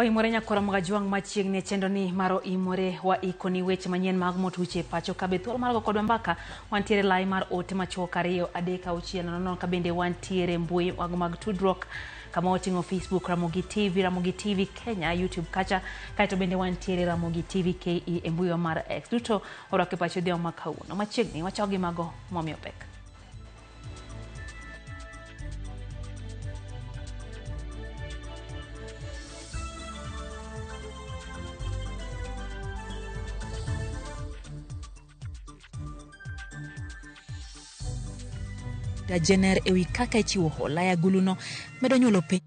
Oimore nyakwara Magajwang' machiegni e chenro ni mar Oimore wa ikoni weche manyien mag motuche e pacho ka be thuolo mar go kodwa mbaka wantiere lai mar ote machuok 2 3 6 0 ka bende wantiere mbui mag tudruok kama oting'o Facebook Ramogi TV, Ramogi TV Kenya, YouTube kacha, kaeto bende wantiere Ramogi TV KE e mbui mar X. Duto orwako e pacho odhiambo ma kawuono. Machiegni wachako gi mago momiyo pek. Jenner ewi kaka ichiwo hola e aguluno medo nyuolo penjo.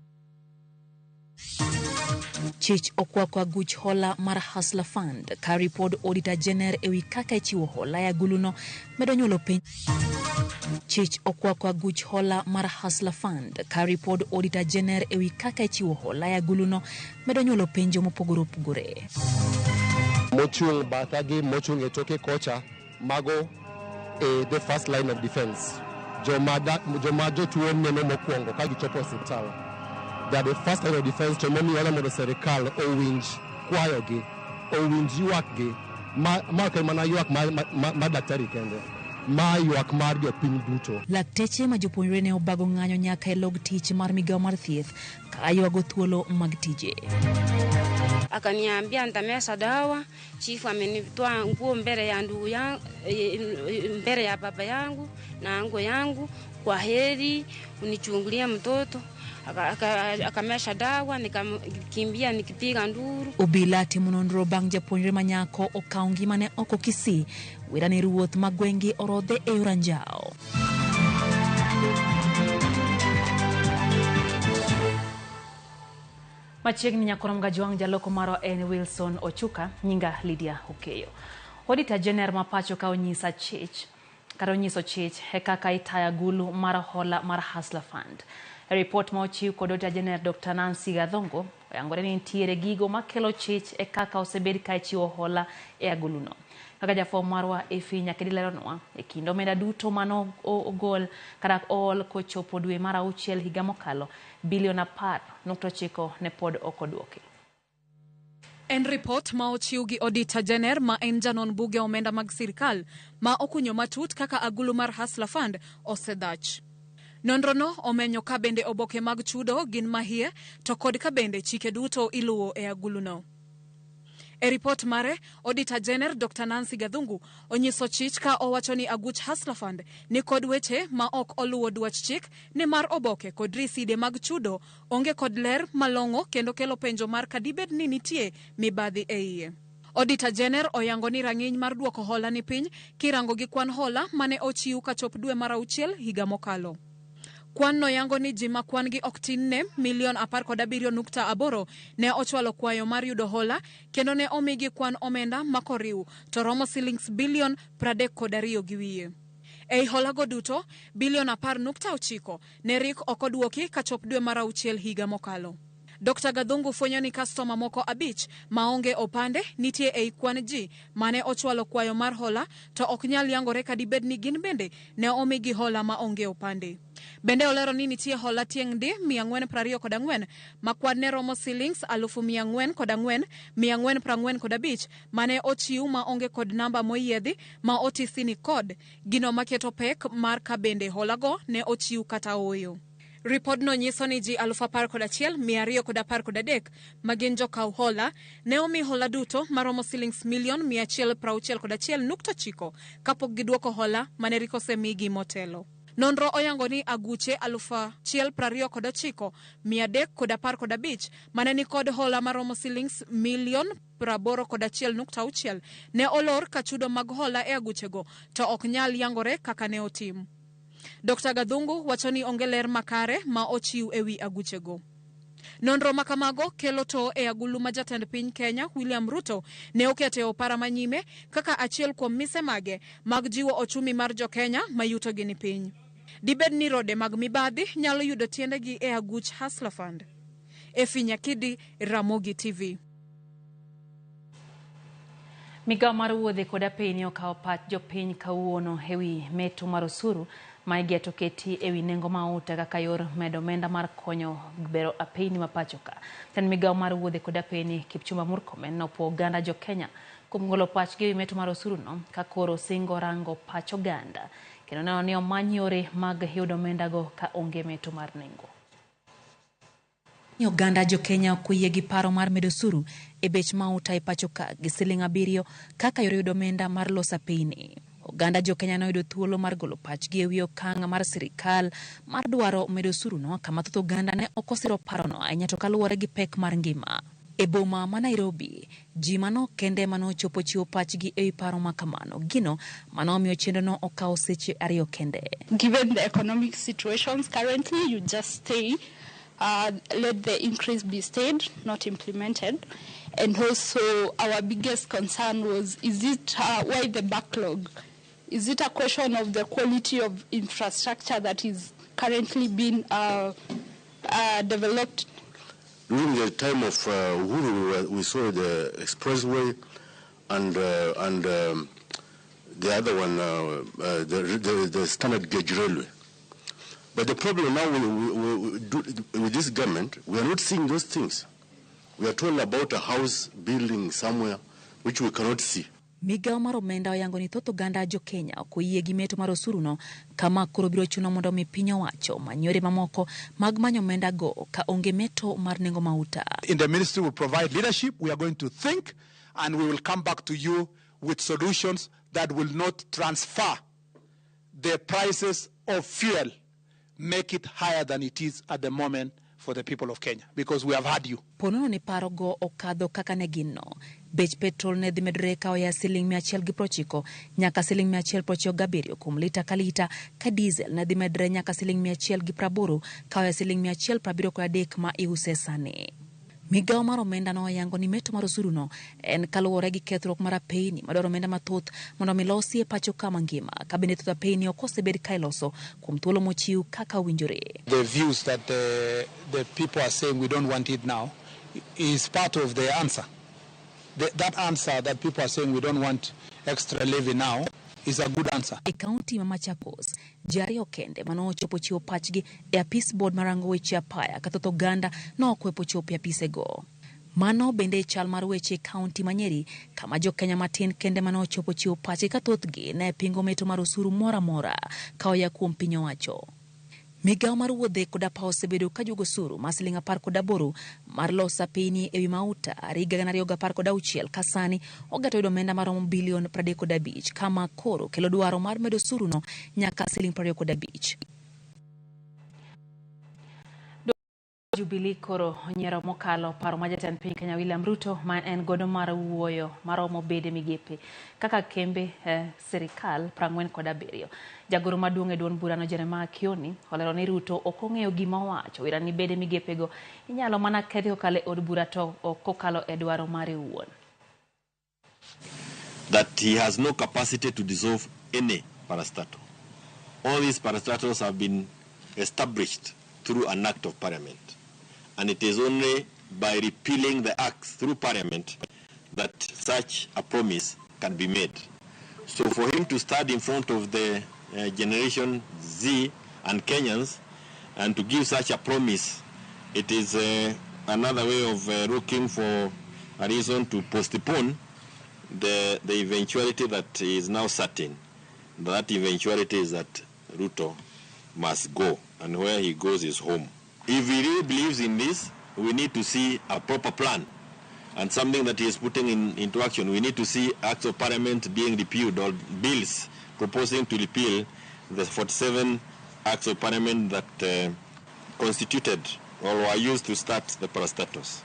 Chich okwako aguch hola mar Hustler Fund ka ripod Auditor General ewi kaka ichiwo hola e aguluno medo nyuolo penjo. Chich okwako aguch hola mar Hustler Fund ka ripod Auditor General ewi kaka ichiwo hola e aguluno medo nyuolo penjo mopogore opogore. Mochung' batha gi mochung' e toke kocha mago e the first line of defense. Joma, da, joma jotuo neno mokwongo ka gichopo osiptal. They are the first line of defense to momiyo wadwa mondo serikal owinj kwayogi, owinj ywakgi. Ma, ma ok en mana ywak ma, ma, ma, ma daktari kende, ma ywak mar jopiny duto. Lakteche ma jopuonjre ne obago ng'anyo nyaka e log tich mar migawo mar thieth ka ywago thuolo mag tije. Akaniambia nitameza dawa. Chifu amenitoa nguo mbele ya ndugu yangu, mbele ya baba yangu na ango yangu, kwa heri unichungulie mtoto. Akamesha dawa, nikakimbia nikipiga nduru. Obila timo nonro bang' japuonjre ma nyako okawo ngimane oko Kisii wera ni ruoth ma gweng'gi orodhe e yor anjawo. Machiegni nyakorom Gajwang' jaloko marwa en Wilson Ochuka, nyinga Lydia Okeyo. Auditor General ma pacho ka onyisa chich kata onyiso chich e kaka itayo agulu mar hola mar Hustler Fund. E ripot ma ochiw kod Auditor General Dr. Nancy Gathungu, oyangore ni nitiere gigo makelo chich e kaka osebed ka ichiwo hola e aguluno. Kaka jafwambo marwa Effie Nyakedi leronwa, e kind omenda duto mano ogol kata ool kochopo dwe mar auchiel higa mokalo, bilion 10.9 ne pod ok odwoki. En ripot ma ochiw gi Auditor General ma en janon buge omenda mag sirkal ma okunyo matut kaka agulu mar Hustler Fund osedhach. Nonrono omenyo ka bende oboke mag chudo gin mahie to kod ka bende chike duto iluwo e aguluno. E ripot mare, Auditor General Dr. Nancy Gathungu onyiso chich ka owacho ni aguch Hustler Fund ni kod weche ma ok oluwo dwach chik ni mar oboke kod riside mag chudo onge kod ler malong'o kendo kelo penjo mar kadibed ni nitie mibadhi e iye. Auditor General oyango ni rang'iny mar duoko hola ni piny kirango gi kwan hola mane ochiw kachop dwe mar auchiel higa mokalo. Kwan no yango ni ji ma kwan gi ok tin ne milion 17.8 ne ochwalo kwayo mar yudo hola kendo ne omigi kwan omenda ma koriw to romo silings bilion 32.5. Ei hola go duto, bilion 10.9 ne rik ok odwoki kachop dwe mar auchiel higa mokalo. Dr. Gathungu fwenyo ni kastoma moko 5 maonge opande nitie ei kwan ji mane ochwalo kwayo mar hola to ok nyal yangore kadibed ni gin bende ne omigi hola maonge opande. Bende olero ni nitie hola tieng' ndi 424 ma kwan ne romo silings 404,445 mane ochiw maonge kod namba moyiedhi ma otisi ni kod gino maketo pek mar ka bende holago ne ochiw kata ooyo. Ripodno nyiso ni ji 11,213 ma gin jokaw hola ne omi hola duto maromo silings milion 161.9 kapok giduoko hola mane rik osemigi motelo. Nonro oyango ni aguche 1,029,315 mane ni kod hola maromo silings milion 81.6 ne olor ka chudo mag hola e aguchego to ok nyal yangore kaka ne otim. Dr. Gathungu wacho ni onge ler makare ma ochiw ewi aguchego. Nonro ma kamago kelo to e agulu ma jatend piny Kenya William Ruto ne oketo e opara manyime kaka achiel kuom mise mage mag jiwo ochumi mar jo Kenya ma yutogi ni piny. Dibed ni rode mag mibadhi nyalo yudo tiendegi e aguch Hustler Fund. Effie Nyakidi, Ramogi TV. Migawo mar wuodhe kod apeyni okawo pach jopiny kawuono ewi meto mar osuru Ma igeto keti ewi nengo mauta kaka yor medo omenda mar konyo bero apeyni ma pacho ka. Jatend migawo mar wuodhe kod apeyni Kipchumba Murkomen nopuo oganda jo Kenya kuom golo pachgi ewi meto mar osuru no ka koro singo rango pach oganda kendo neno ni omany yore mag yudo omenda go ka onge meto mar nengo. Oganda jo Kenya ok oyie gi paro mar medo osuru e bech mauta e pacho ka gi siling 7 kaka yor yudo omenda mar loso apeyni. Oganda jo Kenya noyudo thuolo mar golo pachgi ewi okang' mar sirikal mar dwaro medo osuru no kama thoth oganda ne ok osiro parono ahinya to kaluwore gi pek mar ngima. E boma ma Nairobi, ji manok kende manochopo chiwo pachgi ewi paro ma kamano. Gino manomiyo chenrono okawo seche 2 kende. Given the economic situations currently, you just stay. Let the increase be stayed, not implemented. And also our biggest concern was, is it why the backlog? Is it a question of the quality of infrastructure that is currently being developed? During the time of Uhuru, we saw the expressway and the other one, the standard gauge railway. But the problem now with this government, we are not seeing those things. We are told about a house building somewhere which we cannot see. Migawo mar omenda oyango ni thoth oganda jo Kenya ok oyie gi meto mar osuru no kama koro biro chuno mondo mi piny owacho many yore mamoko mag manyo omenda go ka onge meto mar nengo mauta. In the ministry will provide leadership. We are going to think and we will come back to you with solutions that will not transfer the prices of fuel, make it higher than it is at the moment for the people of Kenya, because we have had you. Ponono ni paro go okadho kaka ne gin no. Bech petrol ne dhi medore ka oya siling 190 nyaka siling 197 kuom lita ka lita, ka diesel ne dhi medore nyaka siling 180 ka oya siling 173 ma iuse sani. Migawo mar omenda noyango ni meto mar osuru no en kaluwore gi kethruok mar apeyni madwaro omenda mathoth mondo mi losi e pacho ka mangima, ka bende thoth apeyni ok osebed ka iloso kuom thuolo mochiw kaka owinjore. The views that the people are saying we don't want it now is part of the answer. That answer that people are saying we don't want extra levy now is a good answer. E kaunti ma Machakos, ji ariyo kende manochopo chiwo pachgi e apis board marango weche apaya ka thoth oganda nokwepo chopo e apisego. Mano bende chal mar weche e kaunti ma Nyeri kama jo Kenya matin kende manochopo chiwo pachgi ka thothgi ne pingo meto mar osuru moro amora ka oya kuom piny owacho. Migawo mar wuodhe kod apaya osebedo ka juogo osuru mar siling 18 mar loso apeyni ewi mauta higa 2016 ka sani ogeto yudo omenda maromo bilion 35 kama koro kelo dwaro mar medo osuru no nyaka siling 25. Jubilee koro onyiero mokalo paro ma jatend piny Kenya William Ruto ma en godo mar wuoyo maromo bede migepe kaka kembe sirikal 47. Jagoro maduong' e duond burano Jeremiah Kioni olero ni Ruto ok ong'eyo gima owacho wira ni bede migepego inyalo mana kethi kokalo e od bura to ok kokalo e dwaro mare owuon. That he has no capacity to dissolve any parastatal. All these parastatals have been established through an act of parliament. And it is only by repealing the acts through parliament that such a promise can be made. So for him to stand in front of the Generation Z and Kenyans and to give such a promise, it is another way of looking for a reason to postpone the eventuality that is now certain. That eventuality is that Ruto must go, and where he goes is home. If he really believes in this, we need to see a proper plan and something that he is putting into action. We need to see acts of parliament being repealed or bills proposing to repeal the 47 acts of parliament that constituted or were used to start the parastatals.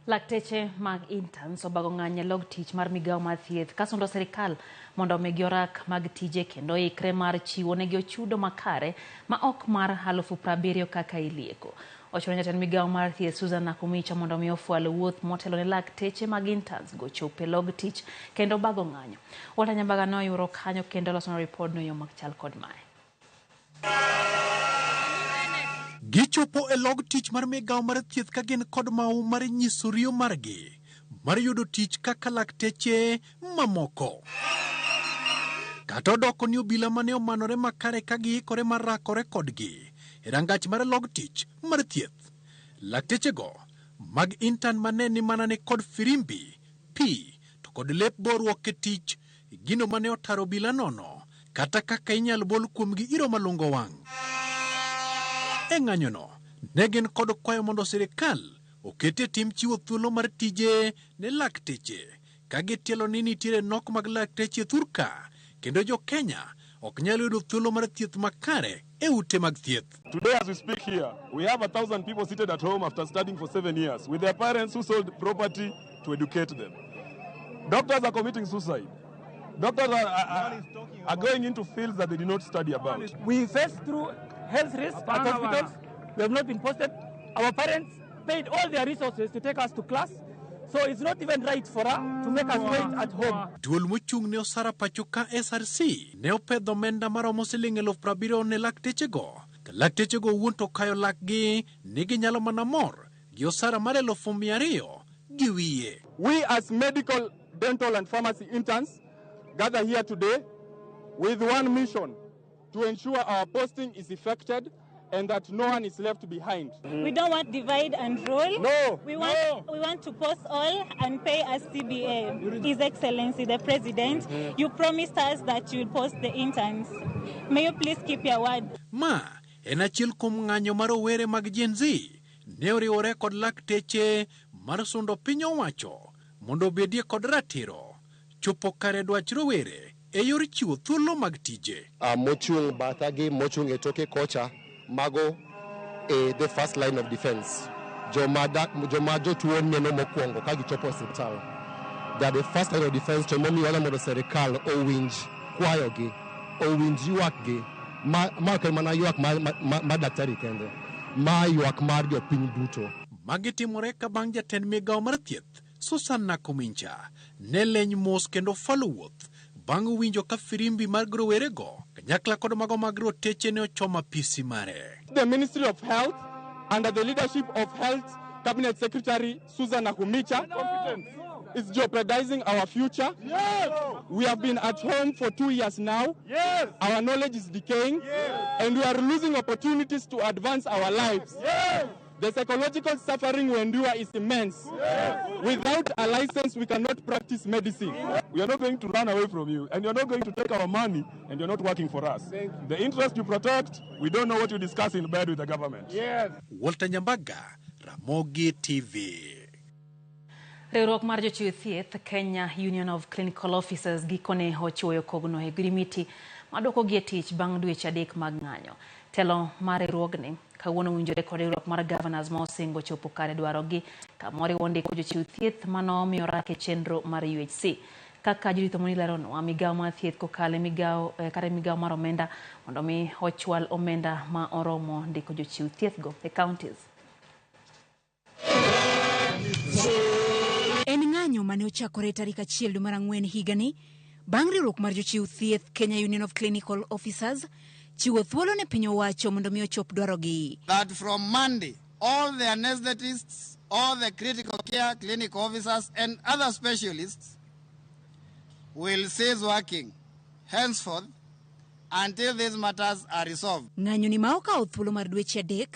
Lakteche mag interns obago ng'anyo e log tich mar migawo mar thieth kasundo sirikal mondo omigi orak mag tije kendo ikre mar chiwo negi ochudo makare ma ok mar 70,000 kaka ilieko. Ochuno jatend migawo mar thieth Susan Nakhumicha mondo mi ofwal wuoth motelo ne lakteche mag interns go chopo e log tich kendo bago ng'anyo. Walter Nyambaga noyuro kanyo kendo loso ripodno e yo machal kod mae. Gichopo e log tich mar migawo mar thieth ka gin kod mau mar nyiso riyo margi mar yudo tich kaka lakteche mamoko. Kata odoko ni obila mane omanore makare ka giikore mar rakore kodgi e rangach mar log tich mar thieth. Laktechego mag intern mane ni mana ni kod firimbi, pi to kod lep boruok e tich, gino mane otaro obila nono kata kaka inyal bol kuomgi iro malungo wang'. E ng'anyono, ne gin kod kwayo mondo sirikal oketie tim chiwo thuolo mar tije ne lakteche ka gitielo ni nitiere nok mag lakteche thurka kendo jo Kenya ok nyal yudo thuolo mar thieth makare e ute mag thieth. Today, as we speak here, we have 1,000 people seated at home after studying for 7 years with their parents who sold property to educate them. Doctors are committing suicide. Doctors are going into fields that they did not study about. We face through health risks at hospitals. We have not been posted. Our parents paid all their resources to take us to class. So it's not even right for us to make us wait at home. Duol mochung' ne osara pacho ka SRC ne opedho omenda maromo siling 70,000 ne laktechego. Ka laktechego owuon to kayo lakgi ni ginyalo mana mor gi osara mar 200,000 gi wiye. We as medical, dental and pharmacy interns gather here today with one mission: to ensure our posting is effected and that no one is left behind. We don't want divide and rule. No. We want to post all and pay as CBA. His Excellency the President, you promised us that you will post the interns. May you please keep your word. Ma en achiel kuom ng'anyo mar rowere mag Gen Z ne oriwore kod lakteche mar sundo piny owacho mondo obedie kod ratiro chopo kare dwach rowere e yor chiwo thuolo mag tije. Mochung' bathagi, mochung' e toke kocha, mago e the first line of defense. Joma jotuo neno mokwongo ka gichopo osiptal. They are the first line of defense to emomiyo wadwa mondo sirikal owinj kwayogi, owinj ywakgi, ma ok en mana ywak mar daktari kende, ma ywak mar jopiny duto. Magi timore ka bang' jatend migawo mar thieth Susan Nakumincha ne leny mos kendo falo wuoth bang' winjo ka firimbi mar rowerego kanyakla kod mago mag roteche ne ochomo apisi mare. The Ministry of Health, under the leadership of Health Cabinet Secretary Susan Nakhumicha, is jeopardizing our future. Yes. We have been at home for 2 years now. Yes. Our knowledge is decaying. Yes. And we are losing opportunities to advance our lives. Yes. The psychological suffering we endure is immense. Yes. Without a license, we cannot practice medicine. We are not going to run away from you, and you're not going to take our money, and you're not working for us. The interest you protect, we don't know what you discuss in bed with the government. Yes. Walter Nyambaga, Ramogi TV. Riwruok mar jochiw thieth Kenya Union of Clinical Officers gikone ochiwo kogno e ogirimiti maduokogi e tich bang' dweche 3 mag ng'anyo. Telo mar riwruogni kawuono owinjore kod riwruok mar governors ma osingo chopo kare dwarogi kamoriwo ndiko jochiw thieth manomiyo rak e chenro mar UHC. Kaka Judith Omoni leronwa, migawo mar thieth kokalo e migawo kare migawo mar omenda mondo mi ochwal omenda ma oromo ndiko jochiw thieth go e counties. En ng'anyo mane ochakore tarik 1 dwe mar 4 higani bang' riwruok mar jochiw thieth Kenya Union of Clinical Officers chiwo thuolo ne piny owacho mondo mi ochop dwarogi. That from Monday, all the anesthetists, all the critical care clinic officers and other specialists will cease working henceforth until these matters are resolved. Ng'anyo ni ma okawo thuolo mar dweche 3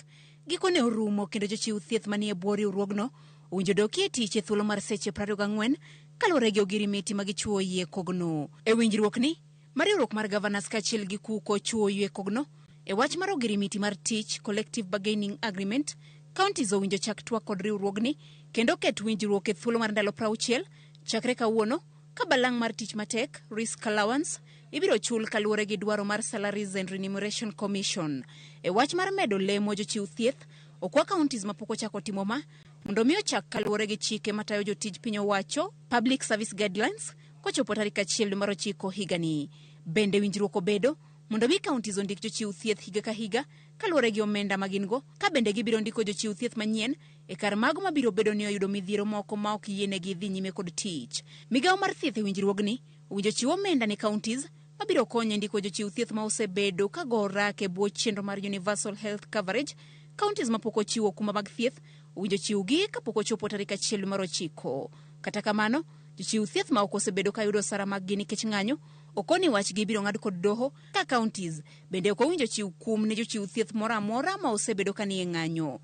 gikone orumo kendo jochiw thieth manie bwo riwruogno owinjo dokie tich e thuolo mar seche 24 kaluwore gi ogirimiti ma gichiwo yie kogno. E winjruok ni mar riwruok mar governors kaachiel gi KUCO chiwo yie kogno e wach mar ogirimiti mar tich Collective Bargaining Agreement, counties owinjo chak twak kod riwruogni kendo ket winjruok e thuolo mar ndalo 60 chakre kawuono ka balang' mar tich matek risk allowance ibiro chul kaluwore gi dwaro mar Salaries and Remuneration Commission. E wach mar medo lemo jochiw thieth, okwa counties mapok ochako timo ma mondo mi ochak kaluwore gi chike matayo jotij piny owacho Public Service Guidelines kochopo tarik 1 dwe mar 9 higani. Bende winjruok obedo mondo mi counties ondik jochiw thieth higa ka higa kaluwore gi omenda ma gin go, ka bende gibiro ndiko jochiw thieth manyien e kar mago mabiro bedo ni oyudo midhiero moko ma ok yienegi dhi nyime kod tich. Migawo mar thieth e winjruogni owinjo chiw omenda ne counties mabiro konyo e ndiko jochiw thieth ma osebedo ka go orak e bwo chenro mar Universal Health Coverage. Counties mapok ochiwo okumba mag thieth owinjo chiwgi kapok ochopo tarik 1 dwe mar 9. Kata kamano, jochiw thieth ma ok osebedo ka yudo osara maggi nikech ng'anyo Okoni wachgi ibiro ng'ad kod doho ka counties bende ok owinjo chiw kum ne jochiw thieth moro amora ma osebedo ka nie ng'anyo.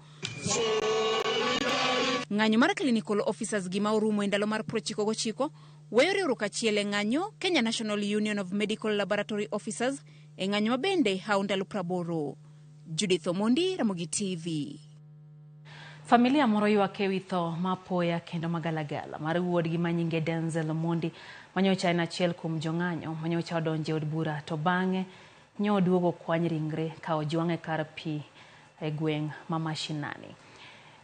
Ng'anyo mar clinical officers gima orumo e ndalo mar 99 weyo riwruok achiel e ng'anyo Kenya National Union of Medical Laboratory Officers e ng'anyo ma bende hawo ndalo 80. Judith Omondi, Ramogi TV. Familia moro ywak ewi tho ma apoya kendo magalagala mar wuodgi ma nyinge Denzel Omondi manyocha en achiel kuom jong'anyo manyocha odonjo e od bura to bang'e nyo oduogo kwany ringre ka ojwang'e kar pi e gweng' ma Mashinani.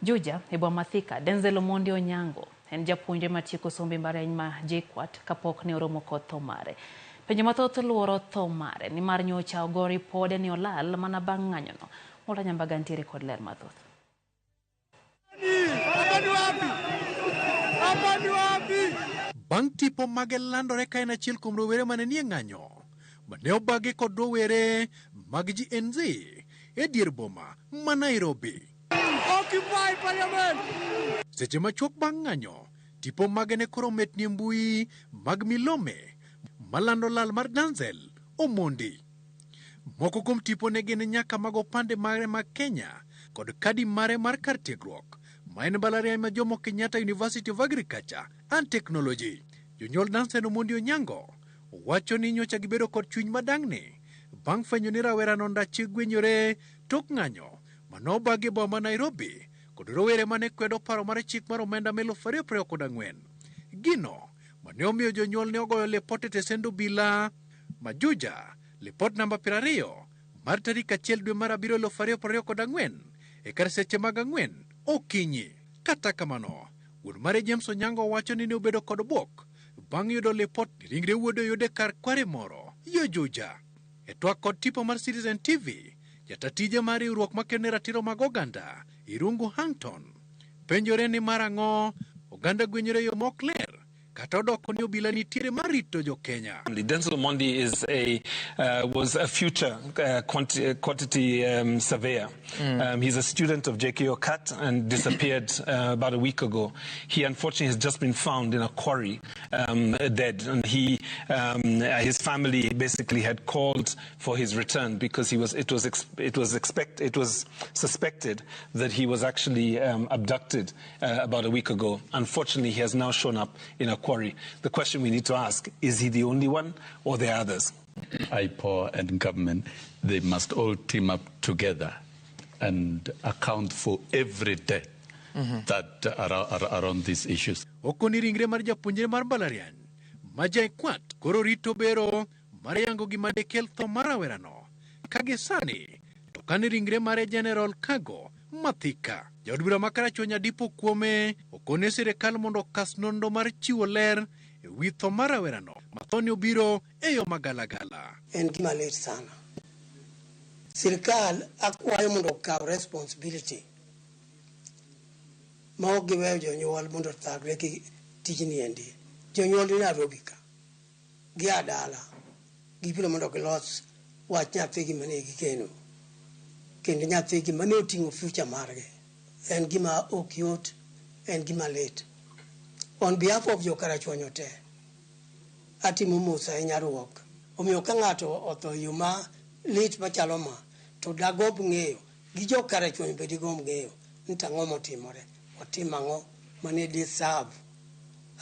Juja e boma ma Thika, Denzel Omondi Onyango en japuonjre matieko sombe mbalariany ma JKUAT kapok ne oromo kod tho mare. Penjo mathoth luoro tho mare nimar nyocha ogo ripode ni olal mana bang' ng'anyono. Walter Nyambaga ntiere kod ler mathoth. Bang' tipo mage landore ka en achiel kuom rowere mane nie ng'anyo mane obagi kod rowere mag Gen Z e dier boma ma Nairobi. Occupy Parliament! Seche machuok bang' ng'anyo, tipo mage ne koro metni e mbui mag milome malando lal mar Denzel Omondi. Moko kuom tipo ne gin nyaka mag opande mare mag Kenya kod kadi mare mar kar tiegruok ma en mbalariany ma Jomo Kenyatta University of Agriculture and Technology. Jonyuol Denzel Omondi Onyango wacho ni nyocha gibedo kod chuny madang'ni bang' fwenyo ni rawerano ndache gwenyore tok ng'anyo manobagi e boma ma Nairobi kod rowere mane kwedo paro mar chik mar omenda ma 2024. Gino mane omiyo jonyuol ne ogoyo lipot e tesend obila ma Juja, lipot namba 20 mar tarik 1 dwe mar 7 2024 e kar seche mag 4 okinyi. Kata kamano, wuon mare James Onyango wacho ni ne obedo kod bwok bang' yudo lipot ni ringre wuode oyud e kar kware moro yo Juja. E twak kod tipo mar Citizen TV, jata tije mar riwruok makedo ne ratiro mag oganda Irungu Hangton penjore ni mar ang'o oganda gwenyore e yo mok ler kata odoko ni obila nitiere mar rito jo Kenya. Denzel Omondi is a was a future quantity surveyor. He's a student of JKO CAT and disappeared about a week ago. He unfortunately has just been found in a quarry dead, and his family basically had called for his return because he was it was ex it was expect it was suspected that he was actually abducted about a week ago. Unfortunately, he has now shown up in a quarry. The question we need to ask, is he the only one or there are others? IPOA and government, they must all team up together and account for every death that are around these issues. Okoni ringre mar japuonjre mar mbalariany ma JKUAT koro rito bero mar yango gima dekel tho mar rawerano ka gi sani to kane ringre mare General Kago Mathika. Jaod bura ma Karachuonyo Adipo kuome okone sirikal mondo okas nonro mar chiwo ler e wi tho mar rawerano ma thone obiro e yo magalagala. En gima lit sana. Sirikal akwayo mondo okaw responsibility ma ok giweyo jonyuol mondo othagre gi tijni endi. Jonyuol ni Nairobi ka, gia dala, gibiro mondo gilos wach nyathigi mane gigeno kendo nyathigi mane oting'o future margi. En gima ok yot, en gima lit. On behalf of jo Karachuonyo te, atimo mos ahinya ruok. Omiyo ka ng'ato otho e yo ma lit machalo ma, to dagomb ng'eyo, gi jo Karachuonyo be digomb ng'eyo ni to ang'o motimore, otim ang'o mane deserve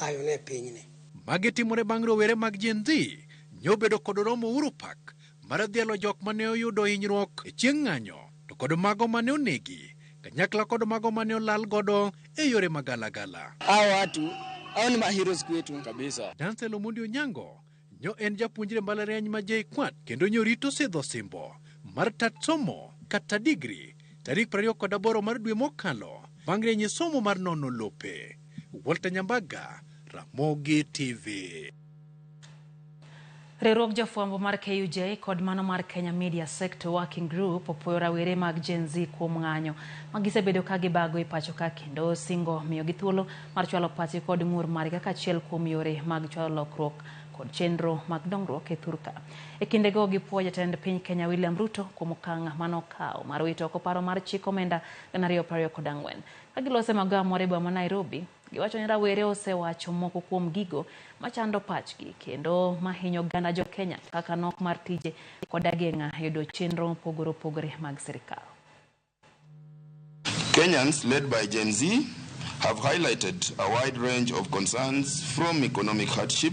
ayo ne pinyni. Magi timore bang' rowere mag Gen Z nyobedo kod romo Uhuru Park mar dhialo jok mane oyudo hinyruok e chieng' ng'anyo to kod mago mane onegi kanyakla kod mago mane olal godo e yore magalagala. Hao watu hao ni maheroes kwetu kabisa. Denzel Omondi Onyango nyo en japuonjre mbalariany ma JKUAT kendo nyorito sidho simbo mar tat somo kata digri tarik 28 mar dwe mokalo bang' rieny e somo mar nono lope. Walter Nyambaga, Ramogi TV. Riwruog jofwambo mar KUJ kod mano mar Kenya Media Sector Working Group opuoyo rawere mag Gen Z kuom ng'anyo ma gisebedo ka gibago e pacho ka kendo singo miyogi thuolo mar chwalo pachgi kod ng'ur margi kaka achiel kuom yore mag chwalo lokruok kod chenro mag dongruok e thurka. E kindego gipuoyo jatend piny Kenya William Ruto kuom okang' manokawo mar wito oko paro mar chik omenda 2024. Ka gilose magawa moro e boma ma Nairobi, giwacho ni rawere osewacho moko kuom gigo machando pachgi kendo mahinyo oganda jo Kenya kaka nok mar tije kod ageng'a yudo chenro mopogore opogore mag sirikal. Kenyans led by Gen Z have highlighted a wide range of concerns from economic hardship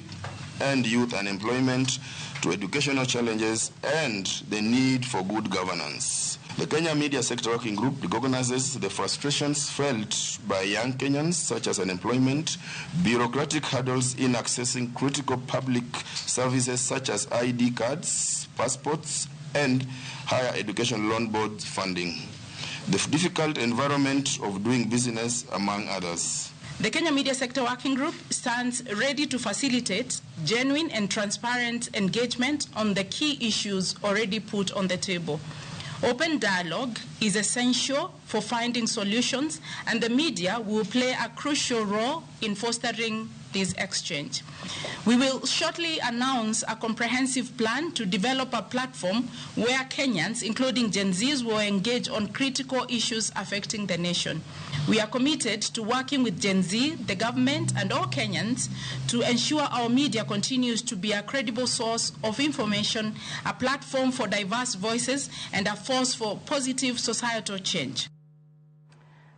and youth unemployment to educational challenges and the need for good governance. The Kenya Media Sector Working Group recognizes the frustrations felt by young Kenyans, such as unemployment, bureaucratic hurdles in accessing critical public services such as ID cards, passports, and higher education loan board funding, the difficult environment of doing business, among others. The Kenya Media Sector Working Group stands ready to facilitate genuine and transparent engagement on the key issues already put on the table. Open dialogue is essential for finding solutions, and the media will play a crucial role in fostering this exchange. We will shortly announce a comprehensive plan to develop a platform where Kenyans, including Gen Zs, will engage on critical issues affecting the nation. We are committed to working with Gen Z, the government, and all Kenyans to ensure our media continues to be a credible source of information, a platform for diverse voices, and a force for positive societal change.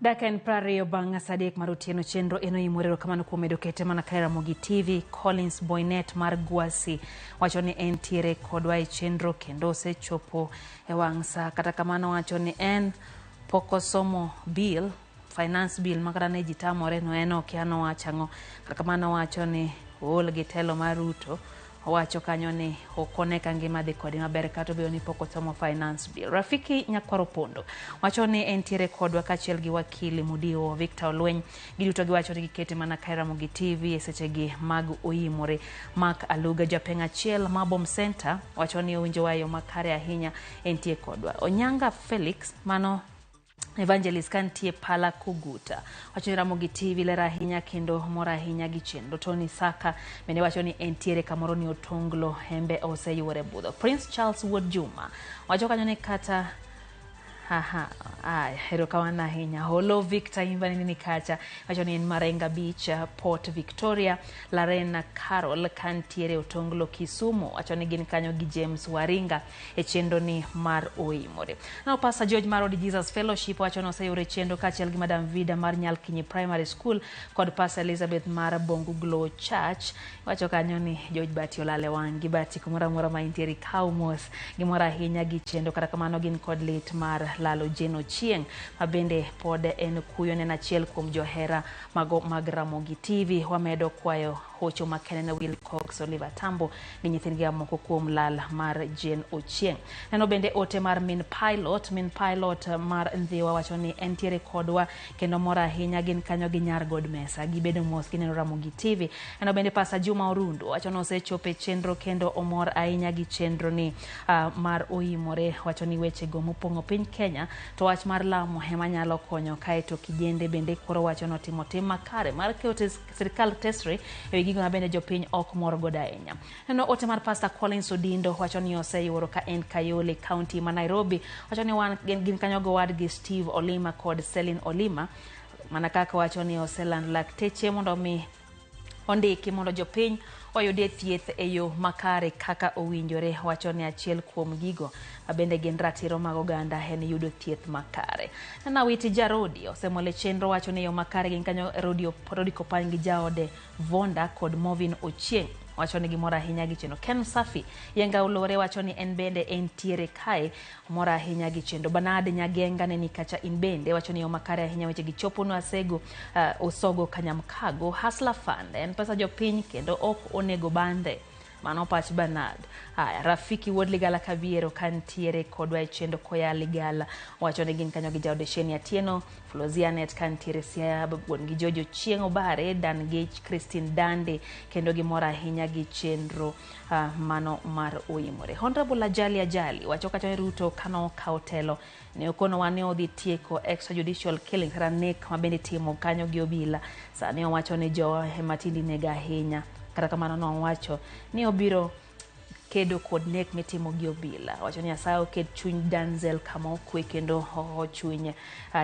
Dakika en 20 bang' sa 3 mar otieno chenro eno imore erokamano kuom medo kete mana ka Ramogi TV. Collins Boynet mar Gwasi wacho ni entiere kodwa e chenro kendo osechopo e wang' sa. Kata kamano wacho ni en pok osomo bill, finance bill ma kata ne ji tamore no en okia nowacho ang'o. Kata kamano wacho ni ool gi telo mar Ruto. Owacho kanyo ni ok one ka ngima dhi kode maber kata obedo ni pok osomo finance bill. Rafiki Nyakwaro Pondo wacho ni entiere kodwa kaachiel gi wakili Mudiwo Victor Olweny. Giduto giwacho ni gikete mana ka Ramogi TV e sechegi mag oimore. Mark Aluga japeng' achiel ma Bom Center wacho ni owinjowa e yo makare ahinya, entie kodwa. Onyanga Felix mano Evangelist kantie Pala Kuguta wacho ni Ramogi TV ler ahinya kendo mor ahinya gi chenro. Tony Saka bende wacho ni entiere kamoro ni Otonglo hembe oseyuore budho. Prince Charles Wuod Juma wacho kanyo ni kata aha, aya, erokamano ahinya. Holo Victor Imba ni kacha wacho ni en Marenga Beach, Port Victoria. Larena Carol kantiere Otonglo Kisumu wacho ni gin kanyo gi James Waringa e chenro ni mar oimore. Nao Pastor George mar Od Jesus Fellowship wacho ni oseyudo chenro kaachiel gi Madam Vida mar Nyalkinyi Primary School kod Pastor Elizabeth mar Bongu Glow Church. Wacho kanyo ni George Bati olale wang' gi Bati kumoro amora ma intiere ikaw mos gimoro ahinya gi chenro. Kata kamano gin kod lit mar lalo Jane Ochieng' ma bende pod en kuyo ne en achiel kuom johera mago mag Ramogi TV. Wamedo kwayo hocho makende ne Will Cox, Oliver Tambo gi nyithindgi moko kuom lal mar Jane Ochieng'. Neno bende ote mar Min Pilot, Min Pilot mar Ndhiwa wacho ni entiere kodwa kendo mor ahinya, gin kanyo gi nyar God Mesa, gibedo mos gineno Ramogi TV. Neno bende Pastor Juma Orundu wacho ni osechopo e chenro kendo omor ahinya gi chenro ni mar oimore. Wacho ni wechego mopong'o piny Kenya to wach mar lamo ema nyalo konyo. Kaeto kijende bende koro wacho ni otimo tim makare mar keto sirikal tesre ewi gigo ma bende jopiny ok mor godo ahinya. Neno ote mar Pastor Collins Odindo wacho ni oseyuoro ka en Kayole County ma Nairobi. Wacho ni wan gin kanyo gi owadgi Steve Olima kod Celine Olima, mana kaka wacho ni oselando lakteche mondo mi ondiki mondo jopiny oyudie thieth e yo makare kaka owinjore. Wacho ni achiel kuom gigo mabende gin ratiro mag oganda en yudo thieth makare. Nana Witi Jarodi osemolo chenro wacho ni yo makare gin kanyo Rodi Kopany gi jaode Vonda kod Movin Ochieng' wacho ni gimor ahinya gi chenro. Ken Safi Yenga Ulore wacho ni en bende entiere kae, mor ahinya gi chenro. Bernard Nyagenga ne ni kacha in bende wacho ni yo makare ahinya weche gi chopo no Asego Osogo Kanyamkago. Hustler Fund en pesa jopiny kendo ok onego bande. Mano pach Bernard. Aya, Rafiki Wuod Ligala Kabiero kantiere kodwa e chenro koya Ligala wacho ni gin kanyo gi jaode Sheni Atieno, Flozianet kantiere Siaya wuon gi Jojo Chieng' Obare, Dan Gech, Christine Dande kendo gimor ahinya gi chenro mano mar oimore. Honorable Ajali Ajali wacho kacha ni Ruto kano okawo telo ne okonowa ni odhi tieko extrajudicial killing kata nek ma bende itimo kanyo gi obila. Sani owacho ni jowa ema tinde inego ahinya. Kata kamano nowacho ni obiro kedo kod nek mitimo gi obila. Wacho ni Nyasaye oket chuny Denzel kama okwe kendo oho chuny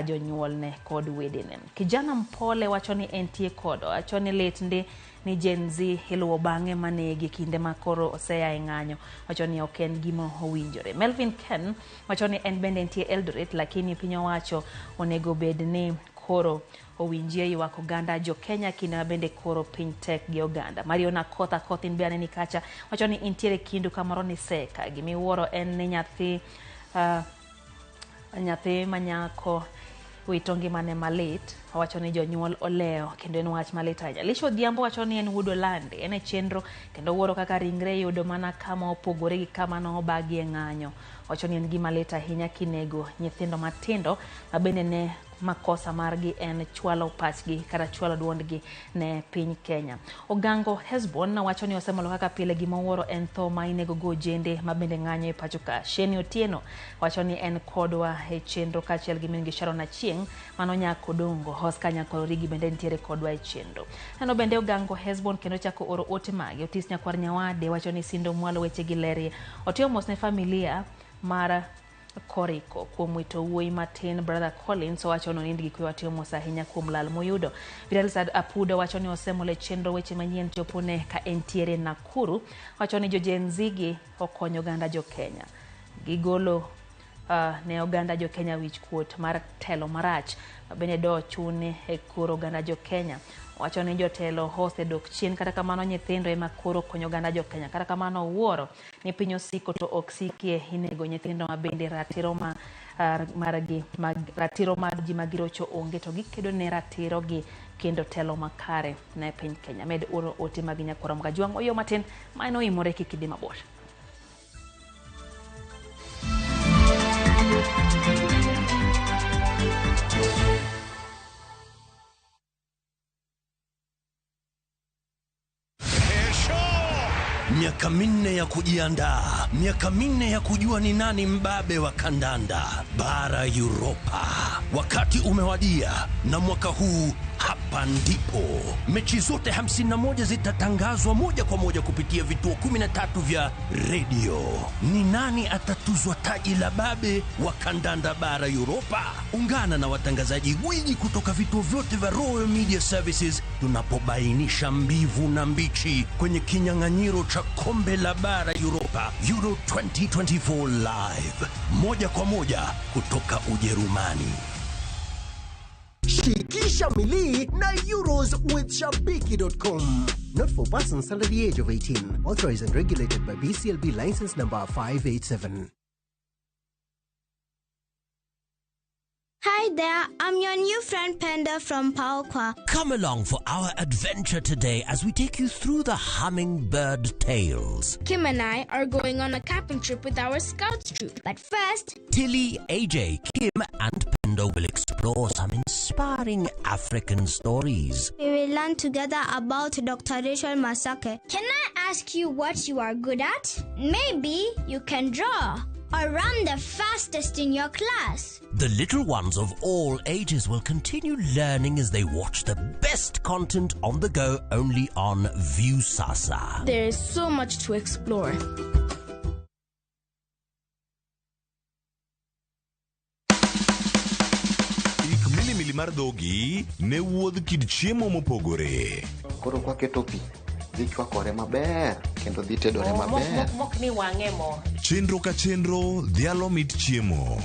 jonyuolne kod wedene. Kijana Mpole wacho ni entie kodo, wacho ni lit ndi ni Gen Z iluwo bang'e manegi kinde ma koro oseya e ng'anyo. Wacho ni ok en gima owinjore. Melvin Ken wacho ni en bende entie Eldoret, lakini piny owacho onego bed ni koro owinjie ywak oganda jo Kenya kinde ma bende koro piny tek gi oganda. Mariona Akoth Akoth in be aneni kacha, wacho ni intiere kindu kamoro ni seka. Gimiwuoro en ni nyathi nyathi manyako wito ngimane malit. Owacho ni jonyuol olewo kendo en wach malit ahinya. Lisha Odhiambo wacho ni en wuod Olandi, en e chenro kendo wuoro kaka ringre yudo mana kama opogore gi kama nobagi e ng'anyo. Wacho ni en gima lit ahinya kinego nyithindo matindo ma bende ne makosa margi en chwalo pachgi kata chwalo duondgi ne piny Kenya. Ogango Hesbon wacho ni osemolo kaka pile gima owuoro en tho ma inego go ojende ma bende ng'anyo e pacho ka. Sheni Otieno wacho ni en kodwa e chenro kaachiel gi min gi Sharon Achieng' mano nyako Odongo. Oscar Nyakororigi bende nitiere kodwa e chenro. Neno bende Ogango Hesbon kendo chako oro ote mage. Otis Nyakwar Nyawade wacho ni sindo mwalo weche gi lerie. Otiyo mos ne familia mar Koriko kuom wito wuoyi matin Brother Collins owacho ni onind gi kwe. Watiyo mos ahinya kuom lal moyudo. Viralsad Apudo wacho ni osemolo e chenro weche manyien chopone ka entiere Nakuru. Wacho ni jo Gen Z gi okonyo oganda jo Kenya. Gigolo ne oganda jo Kenya wich kuot mar telo marach bende do chune e kor oganda jo Kenya. Wacho ni jotelo osedok chien, kata kamano nyithindo ema koro konyo oganda jo Kenya. Kata kamano owuoro ni piny osiko to ok sikie inego nyithindo ma bende ratiro ma margi mag ratiro mag ji ma girocho onge to gikedo ne ratiro gi kendo telo makare ne piny Kenya. Med oro ote mag Nyakwar Mgajwang' oyo matin ma en oimore kik idhi mabor. Miaka minne ya kujiandaa, miaka minne ya kujua ni nani mbabe wa kandanda bara Europa. Wakati umewadia, na mwaka huu hapa ndipo mechi zote 51 zitatangazwa moja kwa moja kupitia vituo 13 vya redio. Ni nani atatuzwa taji la babe wa kandanda bara Europa? Ungana na watangazaji gwiji kutoka vituo vyote vya Royal Media Services tunapobainisha mbivu na mbichi kwenye kinyang'anyiro cha kombe la bara Europa Euro 2024 live moja kwa moja kutoka Ujerumani. Shikisha milii na Euros with Shabiki.com. Not for persons under the age of 18. Authorized and regulated by BCLB license number 587. Hi there, I'm your new friend Penda from Paokwa. Come along for our adventure today as we take you through the hummingbird tales. Kim and I are going on a camping trip with our scouts troop. But first, Tilly, AJ, Kim, and Pendo will explore some inspiring African stories. We will learn together about Dr. Rachel Masake. Can I ask you what you are good at? Maybe you can draw or run the fastest in your class. The little ones of all ages will continue learning as they watch the best content on the go only on Viusasa. There is so much to explore. Ik milimili mar dhogi ne wuodh kit chiemo mopogore. Koro kwaketo pi dhi chwakore maber kendo dhi tedore maber. Mok ni wang'e mo. Chenro ka chenro dhialo mit chiemo.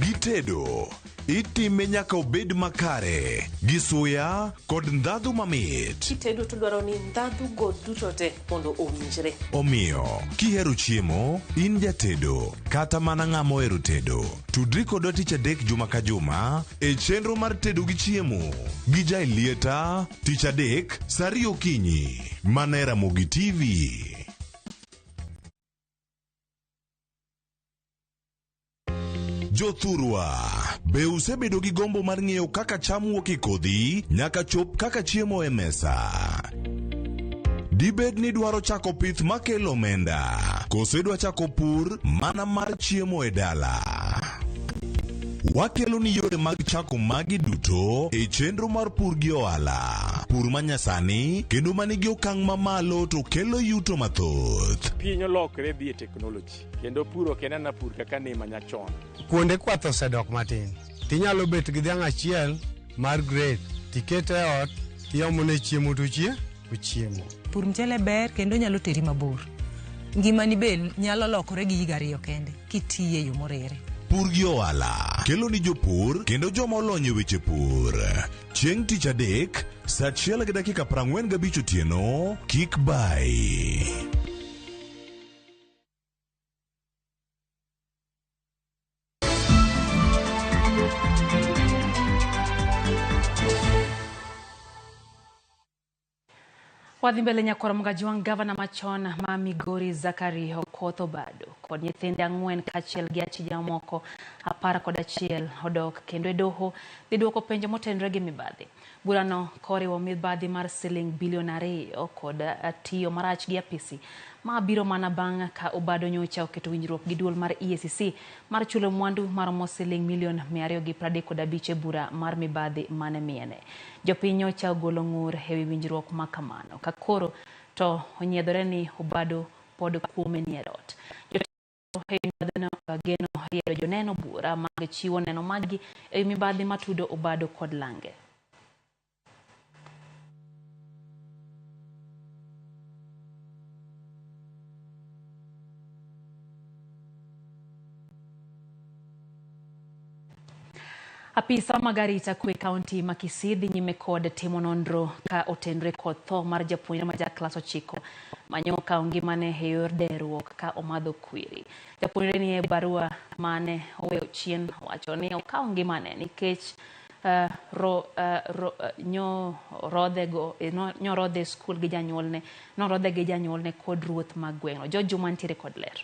Gitedo itime nyaka obed makare gi suya kod ndhadhu mamit. Kitedo to dwaro ni ndhadhu go duto te mondo owinjre. Omiyo kihero chiemo, in jatedo kata mana ng'ama ohero tedo, tudri kodwa tich adek juma ka juma e chenro mar tedo gi chiemo gi Jaelieta tich adek saa ariyo okinyi mana e Ramogi TV. Jothurwa, be usebedo gi gombo mar ng'eyo kaka cham wuok e kodhi nyaka chop kaka chiemo e mesa? Dibed ni dwaro chako pith makelo omenda, koso idwa chako pur mana mar chiemo e dala? Wakelo ni yore mag chako magi duto e chenro mar pur gi ohala. Pur manyasani kendo manigi okang' mamalo to kelo yuto mathoth. Piny olokre dhi e teknoloji kendo pur ok en ana pur kaka ne manyachon. Kuonde kwath osedok matin. Tinyalo bet gi dhiang' achiel mar grade tikete e ot tiomone chiemo to ochiemo. Pur mchele ber kendo nyalo teri mabor. Ngimani be nyalo lokore gi higa ariyo kende kitiye e yo morere. Pur gi ohala kelo ni jopur kendo joma olony e weche pur. Chieng' tich adek saa 1:45 otieno kik bai. Wadhi mbele nyakwar Mgajwang' gavana machon ma Migori Zachary Okoth Obado kod nyithinde 4 kaachiel gi achije mamoko 11 odok kendo e doho dhi duoko penjo motenore gi mibadhi. Burano koriwo mibadhi mar siling bilion 2 kod tiyo marach gi apisi ma biro mana bang' ka Obado nyocha oketo winjruok gi duol mar EACC mar chulo mwandu maromo siling milion 235 e bura mar mibadhi mane miene. Jopiny nyocha ogolo ng'ur ewi winjruok ma kamano ka koro to onyiedhore ni Obado pod kuome ni e ot. Jotelo geno riedo joneno bura mag chiwo neno maggi ewi mibadhi matudo Obado kod lange. Apisa mag arita kwe kaunti ma Kisii dhi nyime kod timo nonro ka otenre kod tho mar japuonjre ma ja klas 9 manyo okawo ngimane e yor deruok ka omadho kwiri. Japuonjre ni e barua mane oweyo chien wacho ni okawo ngimane nikech nyorodhe skul gi janyuolne, norodhe gi janyuolne kod ruoth mag gweng'no. George Juma nitiere kod ler.